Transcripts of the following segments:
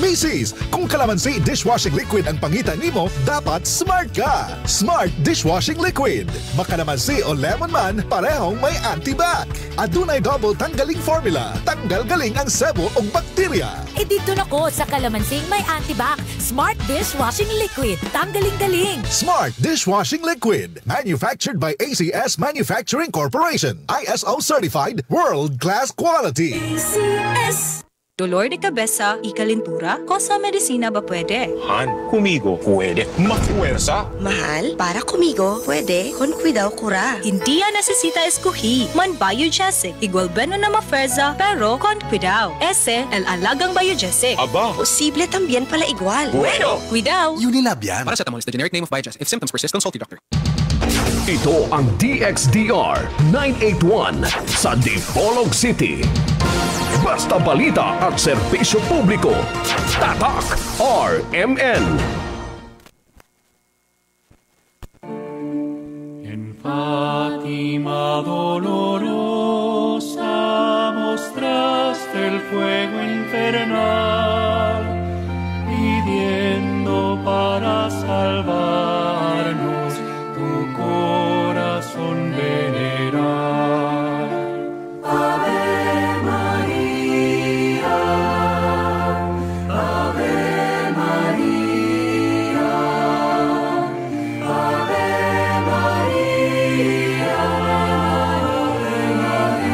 Misis, kung kalamansi dishwashing liquid ang pangita nimo, dapat smart ka. Smart dishwashing liquid. Makalamansi o lemon man, parehong may antibac. Adunay double tanggaling formula. Tanggal galing ang sebo o bakterya. E dito na ko sa kalamansing may antibac. Smart dishwashing liquid. Tanggaling-galing. Smart dishwashing liquid. Manufactured by ACS Manufacturing Corporation. ISO certified, world-class quality. ACS. Dolor de cabeza y calentura, cosa medicina ba pwede? Han, kumigo pwede. Mafuerza. Mahal, para kumigo, pwede, con cuidado cura. Hindi ya necesita escogi. Man Biogesic, igual bueno na mafuerza, pero con cuidado. Ese, el alagang Biogesic. Aba! Posible también pala igual. Bueno! Cuidado! Unilab yan. Paracetamol is the generic name of Biogesic. If symptoms persist, consult your doctor. Ito ang DXDR 981 sa Dipolog City. Basta balita at serbisyo publiko. Tatak RMN. En Fátima dolorosa mostraste el fuego infernal, pidiendo para salvarnos tu corazón veneral. Ave María, Ave María, Ave María, Ave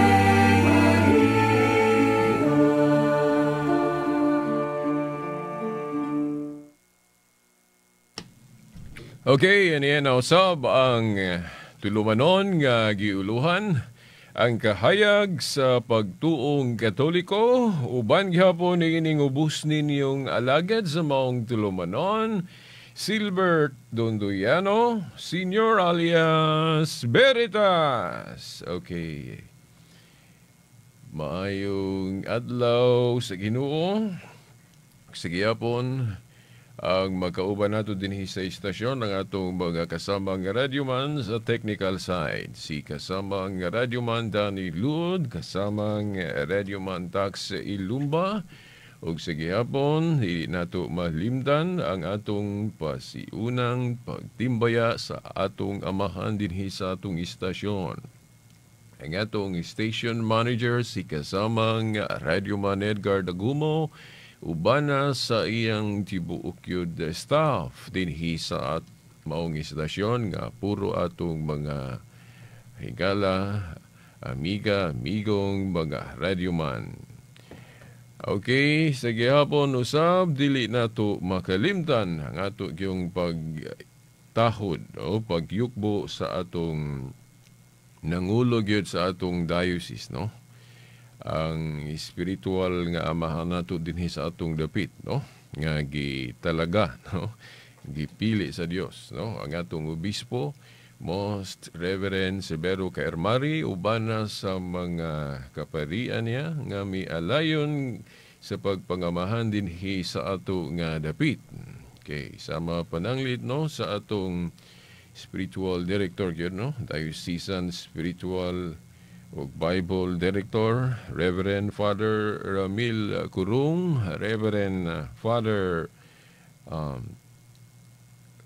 María. Okay, and yan usab ang tulumanon nga giuluhan ang kahayag sa pagtuong Katoliko uban gihapon niining ubos ninyong alagad sa maong tulumanon, Silbert Dondoyano, Senior alias Veritas. Okay. Maayong adlaw sa Ginoo. Sa gihapon ang magkauban nato dinhi sa istasyon ang atong mga kasamang radyoman sa technical side. Si kasamang radyoman Danny Lud, kasamang radyoman Tax Ilumba, ug sa gihapon dili nato malimtan ang atong pasiunang pagtimbaya sa atong amahan dinhi sa atong istasyon. Ang atong station manager si kasamang radyoman Edgar Dagumo, ubana sa iyang tibuok yun staff dinhi sa at maong istasyon nga puro atong mga higala, amiga, amigong mga radyoman. Okay, sa gihapon usab dili nato makalimtan ang ato yung pagtahod o pagyukbo sa atong nangulo gyud sa atong diocese, no? Ang spiritual nga amahan nato dinhi sa atong dapit, no? Nga gitalaga, no? Gipili sa Dios, no? Ang atong obispo, Most Reverend Severo Caermari, ubana sa mga kaparian niya nga mialayon sa pagpangamahan dinhi sa ato nga dapit. Okay, sama pananglit, no, sa atong spiritual director gyud, no? Diocesan spiritual ug Bible Director, Reverend Father Ramil Curung, Reverend Father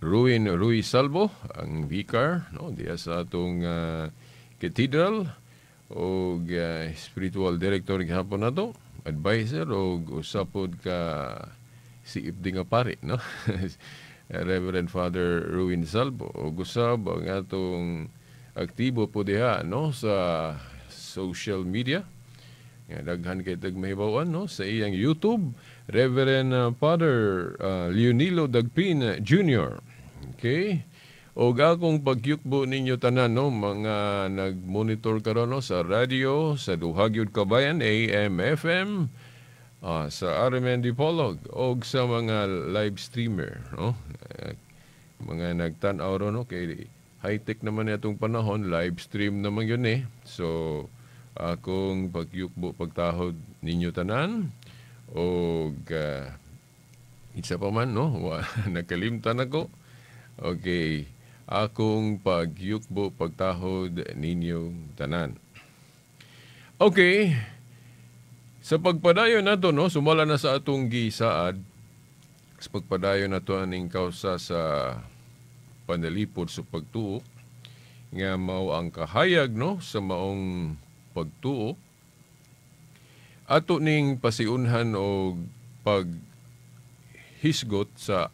Ruin Ruiz Salvo, ang vicar, no, diya sa atong cathedral, ug spiritual director gihapon nato, advisor ug usapod ka siip di nga pari, no? Reverend Father Ruin Salvo, ug usab ang atong aktibo po diha, no, sa social media. Nga daghan kay tag mahibaw-an, no, sa iyang YouTube, Reverend Father Leonilo Dagpin Jr. Okay? Og akong pagyukbo ninyo tanan, no, mga nagmonitor karon, no, sa radio sa duha gyud ka bayan, AM FM, sa RMN Dipolog, og sa mga live streamer, no? Mga nagtan-aw ron, no, kay high-tech naman itong panahon, live stream naman yun eh. So, akong pagyukbo pagtahod ninyo tanan, og isa pa man, no? Nakalimtan ako. Okay, akong pagyukbo pagtahod ninyo tanan. Okay, sa pagpadayon nato, no, sumala na sa atong gisaad, Sa pagpadayon nato aning kausa sa panalipod sa pagtuo nga mao ang kahayag, no, sa maong pagtuo. Ato ning pasiunhan og paghisgot sa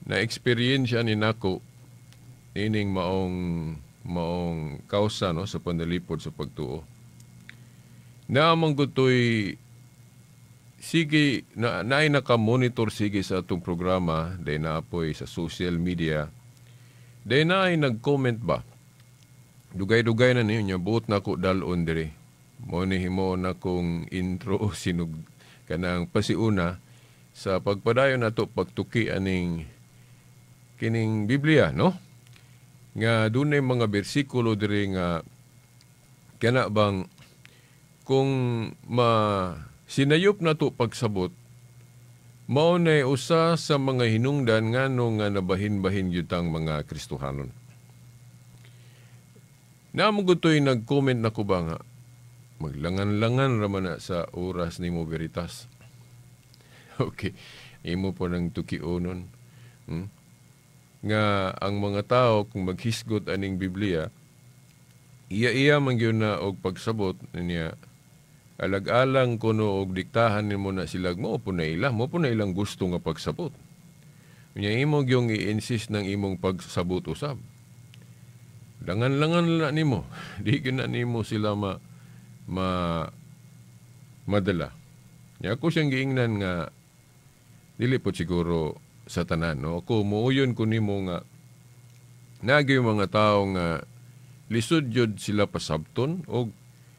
na-eksperyensya ni nako ining maong maong kausa, no, sa panalipod sa pagtuo. Naa man gud to'y sige na naay naka-monitor sige sa atong programa, day naapoy sa social media, day naay nag-comment ba. Dugay-dugay na niyo nya buot nako dal-on diri. Mao ni himuon akong intro, sinug kanang pasiuna sa pagpadayon nato pagtuki aning kining Biblia, no, nga dunay mga bersikulo diri nga kana bang kung ma sinayop nato pagsabot, mao nay usa sa mga hinungdan ngano nga nabahin-bahin gyud tang mga Kristohanon. Naa man gud to'y nag-comment nako ba nga maglangan-langan ra man na sa oras nimo, Veritas. Okay, imo po nang tukionon. Nga ang mga tao kung maghisgot aning Biblia, iya-iya man gyud na og pagsabot niya, alag-alang kuno og diktahan nimo na sila, mao po na ilang gusto nga pagsabot. Unya imo gyung i-insist ng imong pagsabot usab. Langan-langan na nimo. Di gyud na nimo sila ma, ma madala. Nya ako siyang giingnan nga dili po siguro sa tanan, no. Ako muuyon ko nimo nga naagay mga tao nga lisod jud sila pasabton og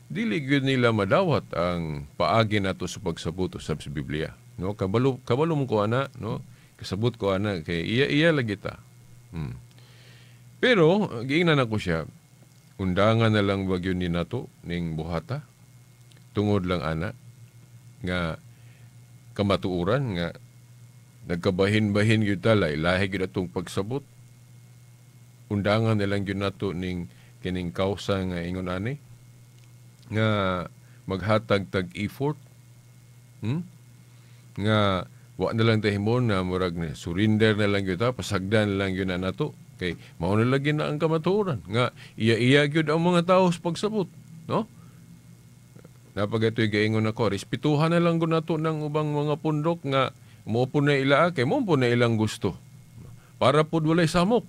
dili gyud nila madawat ang paagi nato sa pagsabot usab sa Biblia. No, kabalo kabalo mo ko ana, no? Kasabot ko ana kay iya-iya lagi ta. Pero giingnan ako siya, undangan na lang ba gyud ni nato ning buhata tungod lang ana nga kamatuoran nga nagkabahin-bahin gyud ta, lahi gyud atong pagsabot. Undangan na lang gyud nato ning kining kausa nga ingon ani nga maghatag tag effort, Nga wa na lang tahimon na murag ni surrender na lang gyud ta, pasagdan na lang gyud na nato kay mao na lagi na ang kamatuoran nga iya-iya gyud ang mga tao sa pagsabot, no? Napagatoy gaingon ako, respetuhan na lang gud nato ng ubang mga pundok nga mo po na ila kay mo po na ilang gusto para pud walay samok.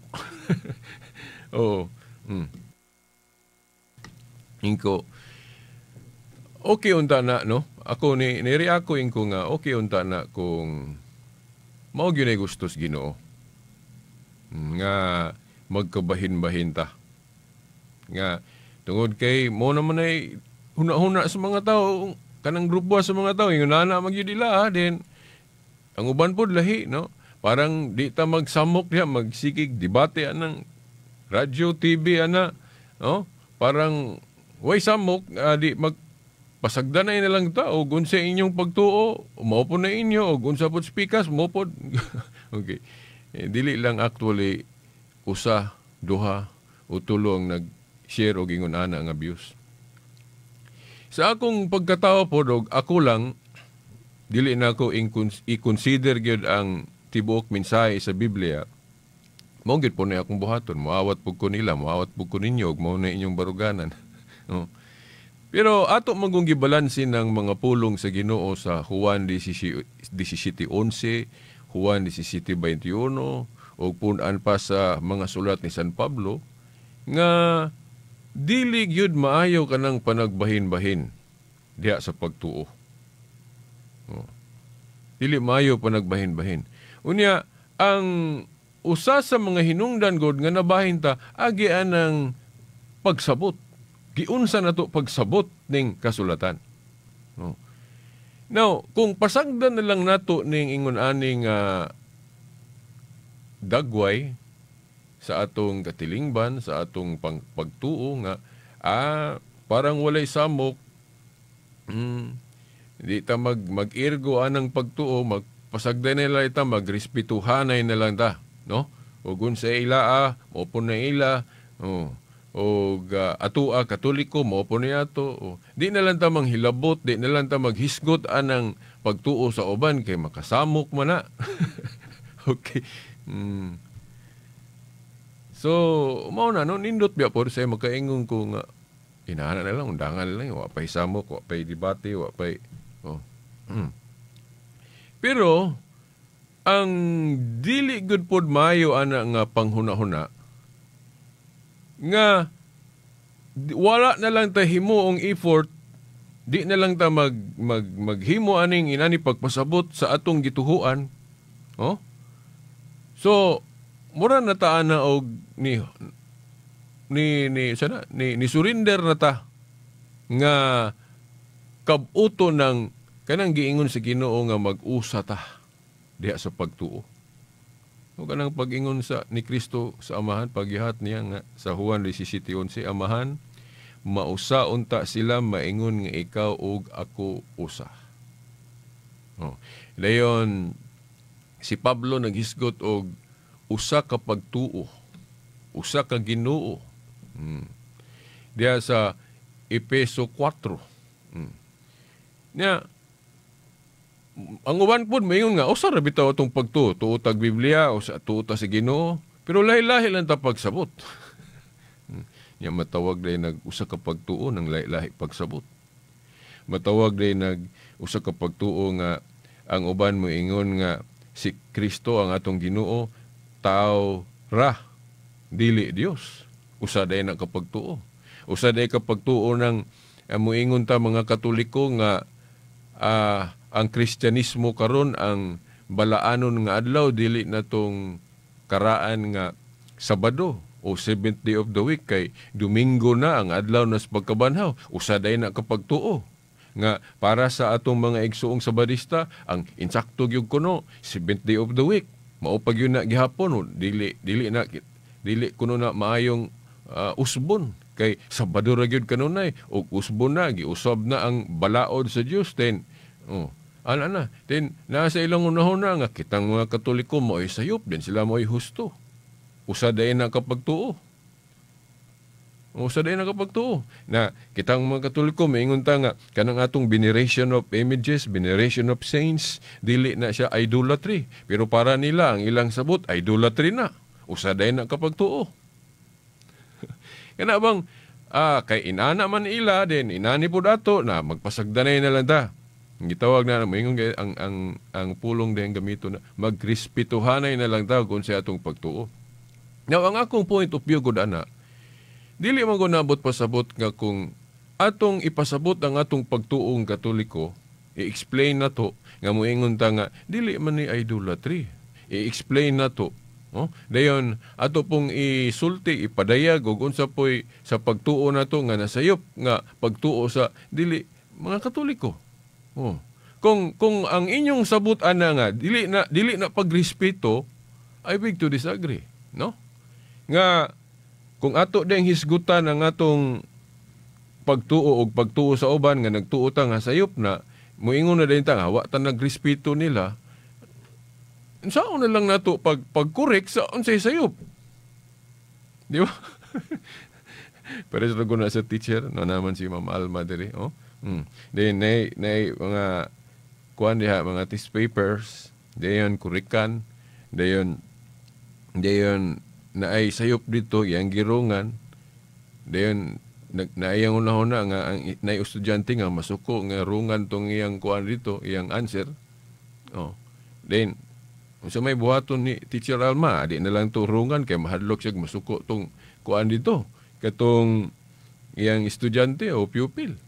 Oo. Ingko okay unta na, no? Ako ni niri ako ingko nga okay unta na kung mao gyud ay gusto sa Ginoo nga magkabahin-bahin ta. Nga tungod kay mo naman ay huna-huna sa mga tao, kanang grupo sa mga tao ingon na magyud ila then ang uban pod lahi, no? Parang di ta magsamok diha, magsigig debate anang radyo, TV ana, no? Parang way samok, di mag pasagdan na lang ta og unsa inyong pagtuo, mao po na inyo, og unsa pod speakers mo pod. Okay, eh, dili lang actually usa, duha o tulo ang nag-share og ingon ana nga views. Sa akong pagkatawo pod og ako lang, dili na ako i-consider gyud ang tibuok mensahe sa Biblia. Mao gyud po na akong buhaton, moawat pud ko nila, moawat pud ko ninyo ug mao na inyong baruganan, no? Pero ato magong gibalansin ng mga pulong sa Ginoo sa Juan 17:11, Juan 17:21, o punan pa sa mga sulat ni San Pablo nga dili gyud maayo kanang panagbahin-bahin diha sa pagtuo. Oh. Dili maayo panagbahin-bahin. Unya ang usa sa mga hinungdan god nga nabahin ta agi anang pagsabot. Giunsa nato pagsabot ning kasulatan. Oh. Now, kung pasagdan na lang nato ning ingon aning dagway sa atong katilingban, sa atong pagtuo nga parang walay samok, di ta mag-irgo anang pagtuo, magpasagdan nila ita, magrespetuhanay na lang ta, no? Ug unsa ila mao po na ila, oh. Og atua Katoliko, mao po ni ato. Oh. Di na lang ta manghilabot, di na lang ta maghisgot anang pagtuo sa uban kay makasamok man na. Okay. So, mao na no, nindot biya po sa makaingon ko nga inana na lang, undangan na lang, wa pay samok, wa pay debate, wa pay oh. Pero ang dili gud pod maayo ana nga panghuna-huna nga wala na lang ta himuong effort, di na lang ta mag, mag maghimo aning inani pagpasabot sa atong gituhuan. Oh? So mura na ta ana og ni ni ni sana ni, ni surrender na ta nga kabuto ng kanang giingon sa Ginoo nga mag-usa ta diha sa pagtuo. O kanang pag-ingon sa ni Kristo sa Amahan, paggihat niya nga sa Juan 17:11, "Amahan, mausa unta sila maingon nga ikaw ug ako usa." Oh. Dayon si Pablo naghisgot og usa ka pagtuo, usa ka Ginoo. Diha sa Epeso 4. Nya ang uban pod moingon nga usa ra bitaw atong pagtuo, tuo tag Biblia, usa tuo ta sa Ginoo, pero lahi-lahi lang ta pagsabot. Nya matawag day nag usa ka pagtuo ng lahi-lahi pagsabot. Matawag day nag usa ka pagtuo nga ang uban moingon nga si Kristo ang atong Ginoo, tao ra, dili Dios. Usa day na kapagtuo. Usa day kapagtuo ng moingon ta mga Katoliko nga ang Kristyanismo karon, ang balaanon nga adlaw dili na tong karaan nga Sabado o seventh day of the week, kay Domingo na ang adlaw na sa pagkabanhaw. Usa day na kapagtuo nga para sa atong mga igsuong Sabadista, ang insakto gyud kuno seventh day of the week, mao pag yun na gihapon o, dili dili na dili kuno na maayong usbon kay Sabado ra gyud kanunay ug usbon na, giusab na ang balaod sa Dios. Then oh, ana na then nasa ilang unahon na nga kitang mga Katoliko mo'y sayop din, sila mo'y husto. Usa day na kapagtuo. Usa day na kapagtuo na kitang mga Katoliko maingon ta nga kanang atong veneration of images, veneration of saints, dili na siya idolatry, pero para nila ang ilang sabot idolatry na. Usa day na kapagtuo. Kana bang kay inana man ila din inani pud ato na magpasagdanay na lang ta. Ang gitawag na moingon kay ang pulong din gamito na magrespetuhanay na lang ta kung sa atong pagtuo. Now, ang akong point of view gud ana, dili man ko nabot pasabot nga kung atong ipasabot ang atong pagtuong Katoliko, i-explain na to nga moingon ta nga dili man ni idolatry. I-explain na to. Oh, dayon ato pong isulti, ipadayag og unsa poy sa pagtuo nato nga nasayop nga pagtuo sa dili mga Katoliko. Oh. Kung ang inyong sabot ana nga dili na pagrespeto, I beg to disagree, no? Nga kung ato ding hisgutan ang atong pagtuo og pagtuo sa uban nga nagtuo ta nga sayop na, moingon na din ta nga wa ta nagrespeto nila, unsaon na lang nato pag pag-correct sa unsay sayop? Di ba? Pero sa na sa teacher, no naman si Ma'am Alma diri, oh. Then nay mga kuan diha, mga test papers, dayon kurikan, dayon naay sayop dito iyang girungan, dayon naayang unahon na nga ang naay estudyante nga masuko nga rungan tong iyang kuan dito, iyang answer. Oh. Then unsa may buhaton ni Teacher Alma? Di na lang to rungan kay mahadlok siya masuko tong kuan dito katong iyang estudyante o pupil.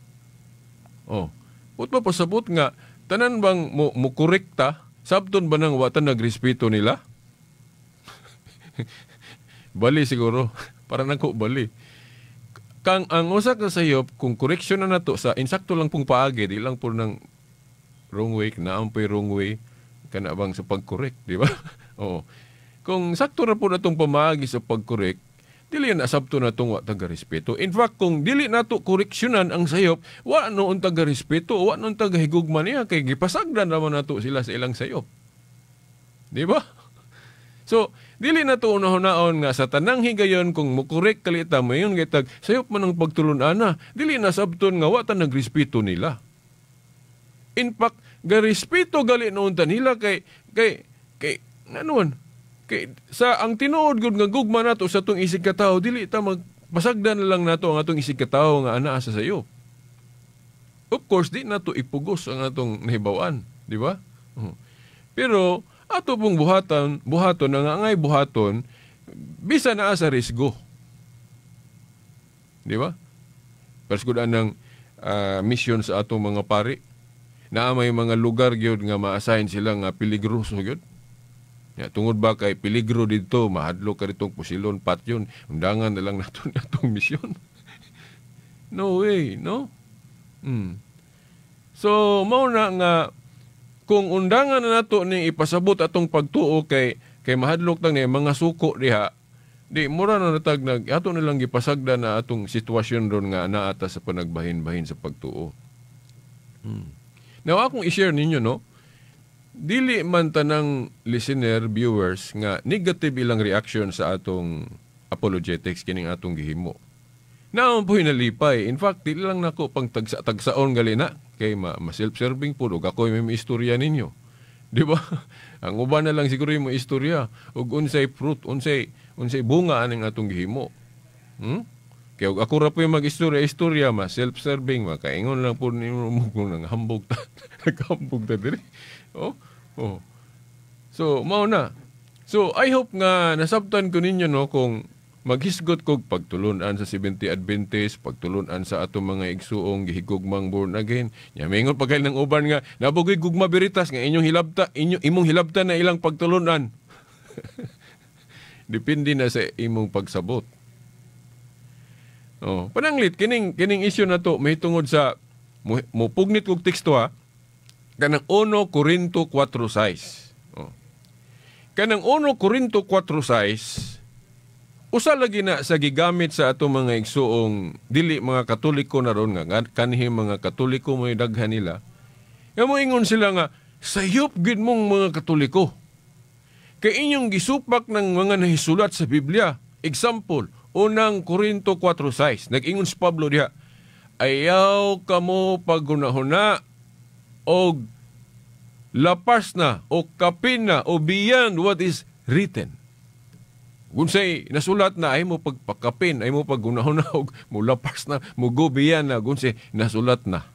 Oh. Ut pa pasabot nga tanan bang mo korekta sabton ba nang watan nagrespeto nila? Bali siguro para nako bali. Kang ang usa ka sayop kung correction na nato sa insakto lang pong paagi, di lang po ng wrong way, naampoy wrong way kana bang sa pag-correct, di ba? Oo. Kung sakto ra po natong pamaagi sa pag-correct, dili na sabto na tong wa taga-respeto. In fact, kung dili nato koreksyonan ang sayop, wa noon taga-respeto, wa noon taga-higugma niya kay gipasagdan naman nato sila sa ilang sayop. Di ba? So, dili na to unahon nga sa tanang higayon kung mukorek kalita mo yun gitag sayop man ang pagtulun-ana, dili na sabton nga wa ta nagrespeto nila. In fact, garespeto gali noon ta nila kay kay kay Nganon? Kay sa ang tinuod gud nga gugma nato sa atong isig katawo, dili ta magpasagdan na lang nato ang atong isig katawo nga anaa sa sayo. Of course, di nato ipugos ang atong nahibaw-an, di ba? Pero ato pong buhaton ang angay buhaton bisa naa sa risgo. Di ba? Pero gud anang mission sa atong mga pari, naa may mga lugar gyud nga ma-assign sila nga peligroso gyud. Ya, tungod ba kay peligro didto, mahadlok ka ditong pusilon, patyon, undangan na lang nato atong misyon. No way, no? So, mao na nga kung undangan na nato ning ipasabot atong pagtuo kay mahadlok tang ni mga suko diha, di mura na natag nag ato nilang gipasagda na atong sitwasyon ron nga naata sa panagbahin-bahin sa pagtuo. Now akong i-share ninyo, no, dili man tanang listener, viewers nga negative ilang reaction sa atong apologetics kining atong gihimo. Naon po hinalipay. In fact, dili lang nako pang tagsaon gali na kay ma self-serving po ug ako may istorya ninyo. Di ba? Ang uban na lang siguro yung istorya ug unsay fruit, unsay bunga aning atong gihimo. Kaya ako ra po yung mag-istorya, ma self-serving, makaingon lang po ninyo mo nang hambog ta. Naghambog ta diri. Oh. Oh. So, mao na. So, I hope nga nasabtan ko ninyo, no, kung maghisgot kog pagtulunan sa 70 Adventist, pagtulunan sa atong mga igsuong gihigugmang born again. Nya mingon pa kay ng uban nga nabugoy gugma veritas nga inyong hilabta, imong hilabta na ilang pagtulunan. Depende na sa imong pagsabot. Oh, pananglit kining issue na to mahitungod sa mupugnit kog teksto ha. Kanang 1 Corinto 4:6. Oh. Kanang 1 Corinto 4:6 usa lagi na sa gigamit sa atong mga igsuong dili mga Katoliko na ron nga kanhi mga Katoliko mo'y daghan nila. Nga moingon sila nga sayop gid mong mga Katoliko. Kay inyong gisupak ng mga nahisulat sa Biblia. Example, 1 Corinto 4:6. Nag-ingon si Pablo diha, ayaw kamo paggunahuna og lapas na o kapin na o beyond what is written. Gunsay nasulat na ay mo pagpakapin, ay mo paggunahon na og mulapas na, mugubiyan na gunsay nasulat na.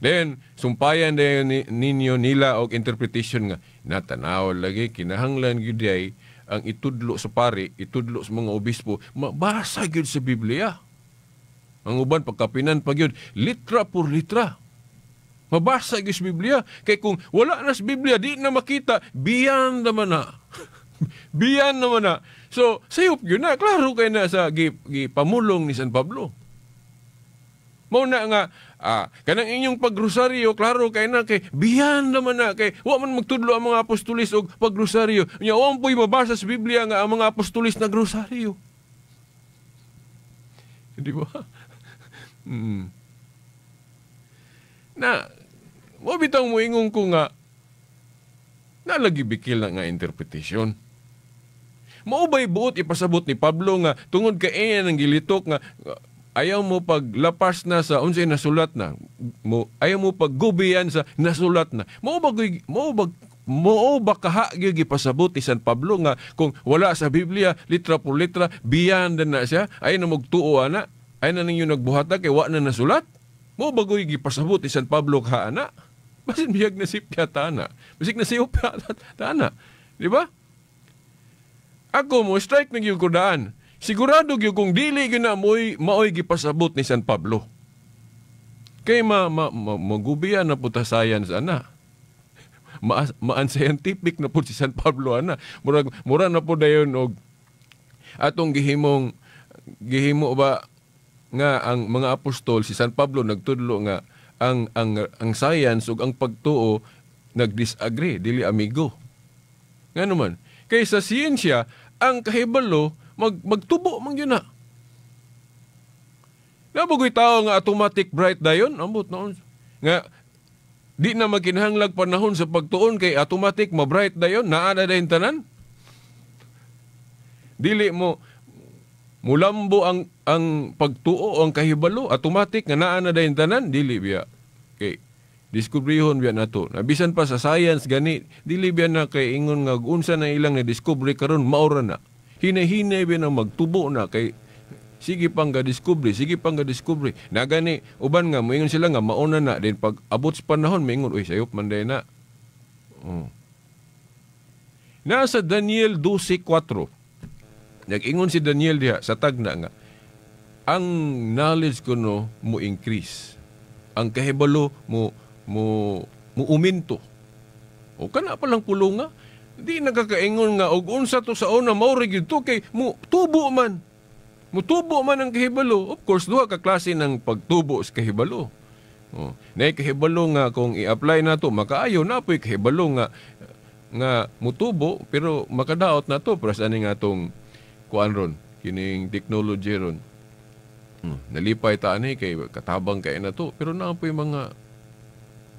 Then sumpayan dayon ninyo nila og interpretation nga natanaw lagi kinahanglan gyud ay ang itudlo sa pari, itudlo sa mga obispo, mabasa gyud sa Biblia. Ang uban pagkapinan pa gyud litra por litra. Mabasa gyud sa Biblia kay kung wala na sa Biblia di na makita beyond naman na. Biyan naman na. So, sayop yun na. Klaro kayo na sa gipamulong ni San Pablo. Mao na nga, kanang inyong pagrosaryo, klaro kayo na kay biyan naman na kay wa man magtudlo ang mga apostolis og pagrosaryo. Nya wa po'y mabasa sa Biblia nga ang mga apostolis nagrosaryo. Di ba? Na, mo bitang moingon ko nga nalagi bikil na nga interpretation. Mao ba'y buot ipasabot ni Pablo nga tungod kay iya nang gilitok nga ayaw mo paglapas na sa unsay nasulat na, mo ayaw mo paggubiyan sa nasulat na. Mao ba kaha gyud gipasabot ni San Pablo nga kung wala sa Biblia litra por litra beyond na siya, ay na magtuo ana, ay na ninyo nagbuhata kay wa na nasulat. Mao ba gyud gipasabot ni San Pablo kaha ana? Basin biyag na sipya ta ana. Basig na sipya ta ana. Di ba? Ako mo strike na gyud ko daan. Sigurado gyud kung dili gyud na maoy gipasabot ni San Pablo. Kay magubiyan na po ta science ana. Ma-unscientific na po si San Pablo ana. Mura na po dayon og atong gihimo ba nga ang mga apostol si San Pablo nagtudlo nga ang science ug ang pagtuo nagdisagree, dili amigo. Ngano man? Kay sa siyensya ang kahibalo magtubo man gyud na. Nabugoy tao nga automatic bright dayon, ambot noon. Nga di na magkinahanglag panahon sa pagtuon kay automatic ma-bright dayon, naa na dayon tanan. Dili mo mulambo ang pagtuo, ang kahibalo, automatic nga naa na dayon tanan, dili biya. Kay Diskubrihon biya nato. Na bisan pa sa science gani, dili biya na kay ingon nga unsa na ilang na-discover karon maura na. Hinay-hinay biya na magtubo na kay sige pang ga-discover, sige pang ga-discover. Na gani uban nga moingon sila nga mauna na din pag abot sa panahon moingon uy sayop man day na. Oh. Nasa Daniel 12:4. Nag-ingon si Daniel diha sa tagna nga ang knowledge kuno mo increase. Ang kahibalo mo mo muuminto. O kana pa lang pulong nga di nakakaingon nga og unsa to sa una mao ra gyud to kay mo tubo man. Mutubo man ang kahibalo. Of course, duha ka klase ng pagtubo sa kahibalo. Oh, nay kahibalo nga kung i-apply nato makaayo na po'y kahibalo nga nga mutubo pero makadaot na to para sa aning atong kuan ron kining technology ron. Nalipay ta ani kay katabang kay na to pero naa po'y mga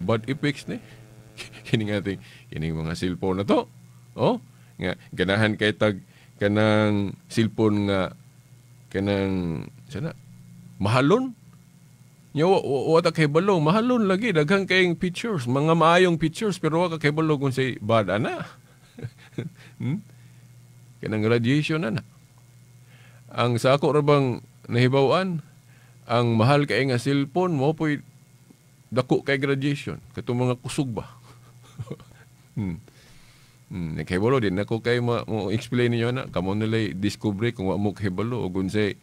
bad effects ni kining ating kining mga cellphone na to. Oh, nga ganahan kay tag kanang cellphone nga kanang sana mahalon. Nya wa ta kahibalo mahalon lagi daghan kayong pictures, mga maayong pictures pero wa ka kahibalo kung say bad ana. Kanang radiation ana. Ang sa ako ra bang nahibaw-an, ang mahal kay nga cellphone mo po'y dako kay radiation katong mga kusog ba. Nakahibalo din ako kay mo explain niyo na kamo nilay discovery kung wa mo kahibalo og unsay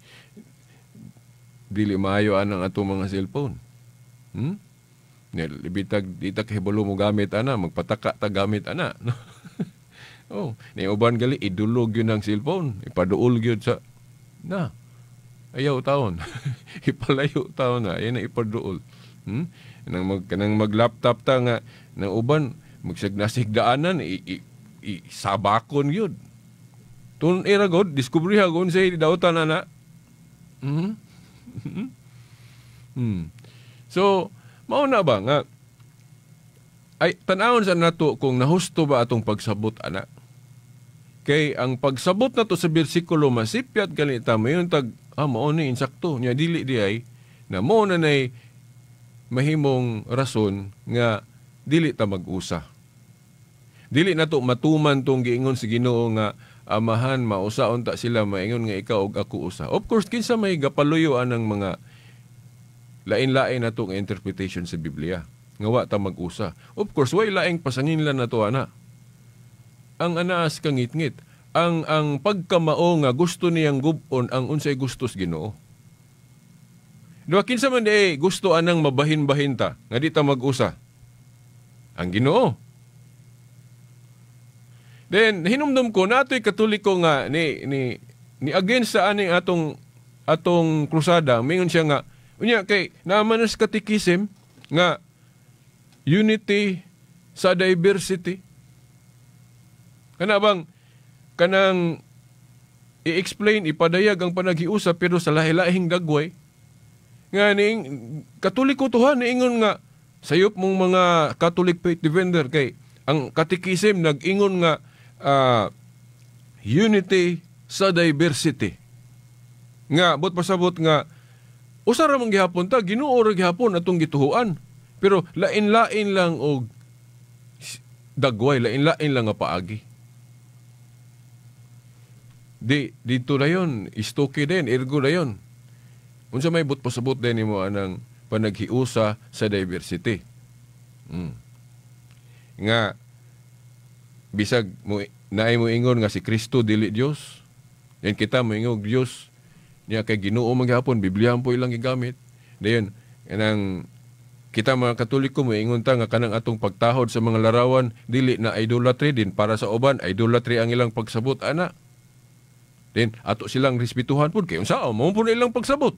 dili maayo anang atong mga cellphone. Libitag di ta kahibalo mo gamit ana, magpataka ta gamit ana. Oh, ni uban gali idulog yun ang cellphone, ipaduol gyud sa na. Ayaw taon. Ipalayo taon na, ayan na ipaduol. Nang kanang mag-laptop ta nga nang uban magsagnasigdaanan isabakon gyud. Tun era god discovery ha gun say dautan ana. So, mao na ba nga ay tan-awon sa nato kung nahusto ba atong pagsabot ana. Kay ang pagsabot nato sa bersikulo masipyat ganita mayon tag mao ni insakto nya dili di ay na mo na nay mahimong rason nga dili ta mag-usa. Dili nato matuman tong giingon sa Ginoo nga amahan mausaon ta sila maingon nga ikaw og ako usa. Of course kinsa may gapaluyo anang mga lain-lain nato nga interpretation sa Biblia nga wa ta mag-usa. Of course way laing pasanginlan nato ana. Ang anaas kangitngit, ang pagkamao nga gusto niyang gubon ang unsay gustos Ginoo. Duha kinsa man di gusto anang mabahin-bahin ta nga di ta mag-usa? Ang Ginoo. Then hinumdum ko natoy Katoliko nga ni against sa aning atong krusada, mingon siya nga unya kay naaman sa catechism nga unity sa diversity. Kana bang kanang i-explain ipadayag ang panaghiusa pero sa lahi-lahing dagway nga ning Katoliko tuha niingon nga sayop mong mga Catholic faith defender kay ang catechism nag-ingon nga unity sa diversity. Nga bot pasabot nga usa ra man gihapon ta Ginoo ra gihapon atong gituhuan pero lain-lain lang og dagway, lain-lain lang nga paagi. Di dito na yon, istoke din, ergo na yon. Unsa may but pasabot din nimo anang panaghiusa sa diversity. Nga bisag mo naay mo ingon nga si Kristo dili Dios. Yan kita moingon Dios niya kay Ginoo man gihapon, Biblia po ilang gigamit. Dayon kanang kita mga Katoliko moingon ta nga kanang atong pagtahod sa mga larawan dili na idolatry din para sa uban, idolatry ang ilang pagsabot ana. Then ato silang respetuhan pud kay unsa mao pud ilang pagsabot.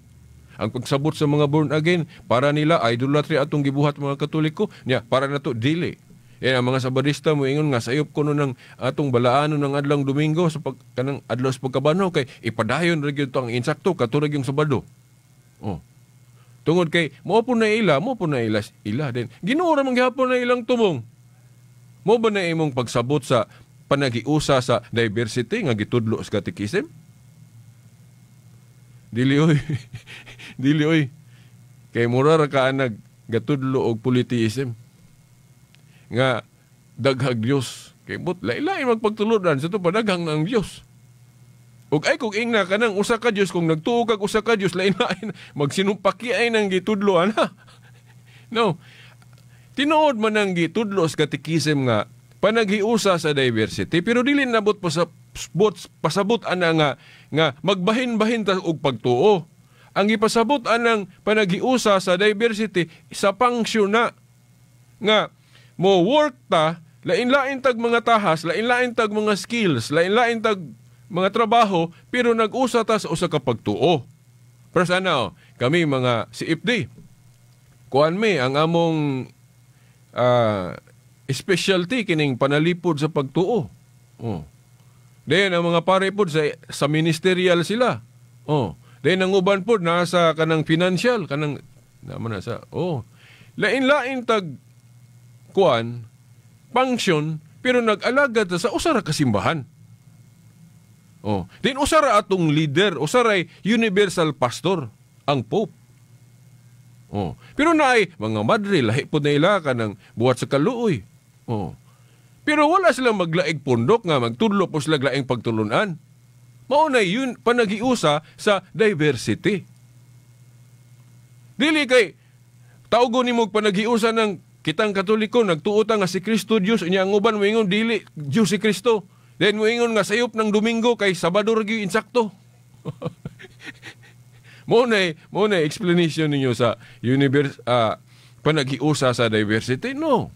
Ang pagsabot sa mga born again para nila idolatry atong gibuhat mga Katoliko niya para nato dili. Yan ang mga Sabadista moingon nga sayop kuno ng atong balaanon ng adlong Domingo sa pag, kanang adlaw sa pagkabano kay ipadayon ra gyud to ang insakto katurag yung Sabado. Oh. Tungod kay mao po na ila, mao po na ila ila din. Ginoo ra man gihapon na ilang tumong. Mo ba na imong pagsabot sa panaghiusa sa diversity nga gitudlo sa catechism? Dili oy. Dili oy. Kay mura ra ka nag gatudlo og polytheism. nga daghag Dios. Kay but lain-lain magpagtulunan sa to padaghang na ang Dios. Ug ay kung ingna kanang usa ka Dios, kung nagtuo kag usa ka Dios, lain-lain magsinumpaki ay nang gitudlo ana. No. Tinuod man ang gitudlo sa katekism nga panaghiusa sa diversity, pero dili nabot pasabot ana nga magbahin-bahin ta og pagtuo. Ang gipasabot anang panaghiusa sa diversity sa function na nga mo work ta, lain-lain tag mga tahas, lain-lain tag mga skills, lain-lain tag mga trabaho, pero nag-usa ta sa usa ka pagtuo. Pero sana kami mga CFD, kuan mi ang among specialty kining panalipod sa pagtuo. Oh. Then ang mga pare pod sa ministerial sila. Oh. Then ang uban pod nasa kanang financial, kanang naman nasa. Oh. Lain-lain tag kuan function, pero nag-alagad sa usa ra ka simbahan. Oh. Then usa ra atong leader, usa ra universal pastor, ang Pope. Oh. Pero naay mga madre lahi pod na ila kanang buhat sa kaluoy. Oh. Pero wala silang maglaig pundok nga magtudlo po sila laing pagtulunan. Mao na yun panaghiusa sa diversity. Dili kay tawgon nimo panaghiusa ng kitang Katoliko nagtuo ta nga si Kristo Dios, unya ang uban moingon dili Dios si Kristo. Then moingon nga sayop ng Domingo kay Sabado ra gyud insakto. Mo na explanation ninyo sa universe panaghiusa sa diversity, no.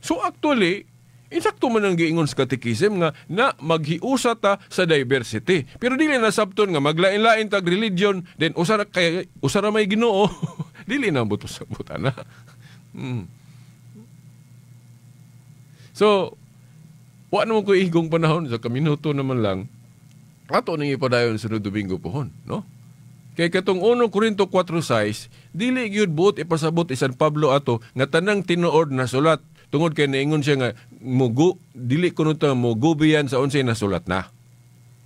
So actually, insakto man ang giingon sa katekism nga na maghiusa ta sa diversity. Pero dili na sabton nga maglain-lain tag religion, then usa ra kay usa ra may Ginoo. Dili na buto sa butana. So, wa naman ko igong panahon sa kaminuto naman lang. Ato ning ipadayon sunod Domingo pohon, no? Kay katong 1 Corinto 4:6, dili gyud buot ipasabot ni San Pablo ato nga tanang tinuod na sulat, tungod kay naingon siya nga mugo dili kuno ta mogubiyan sa unsay nasulat na.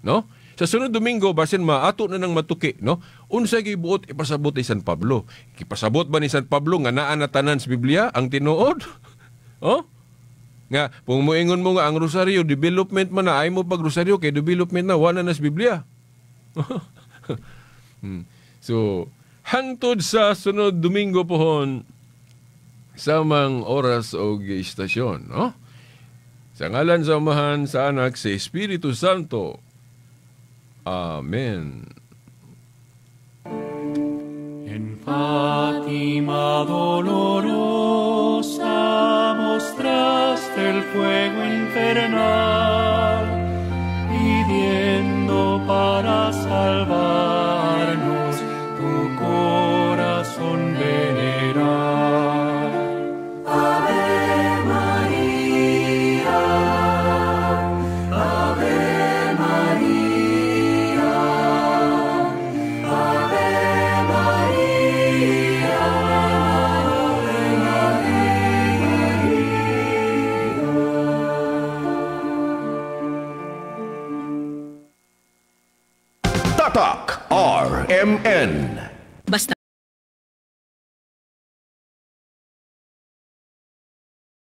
No? Sa sunod Domingo basin maato na nang matuki, no? Unsay gibuot ipasabot ni San Pablo? Ipasabot ba ni San Pablo nga naa na tanan sa Biblia ang tinuod? Oh? Nga kung moingon mo nga ang rosaryo development man na, ay mo pag rosaryo kay development na wala na sa Biblia. So, hangtod sa sunod Domingo pohon samang oras og istasyon, no? Sa ngalan sa Amahan, sa Anak, sa Espiritu Santo. Amen. En Fátima dolorosa mostraste el fuego infernal, pidiendo para salvarnos tu corazón venerar. Ave María, Ave María, Ave María, Ave María. Tatak RMN. Basta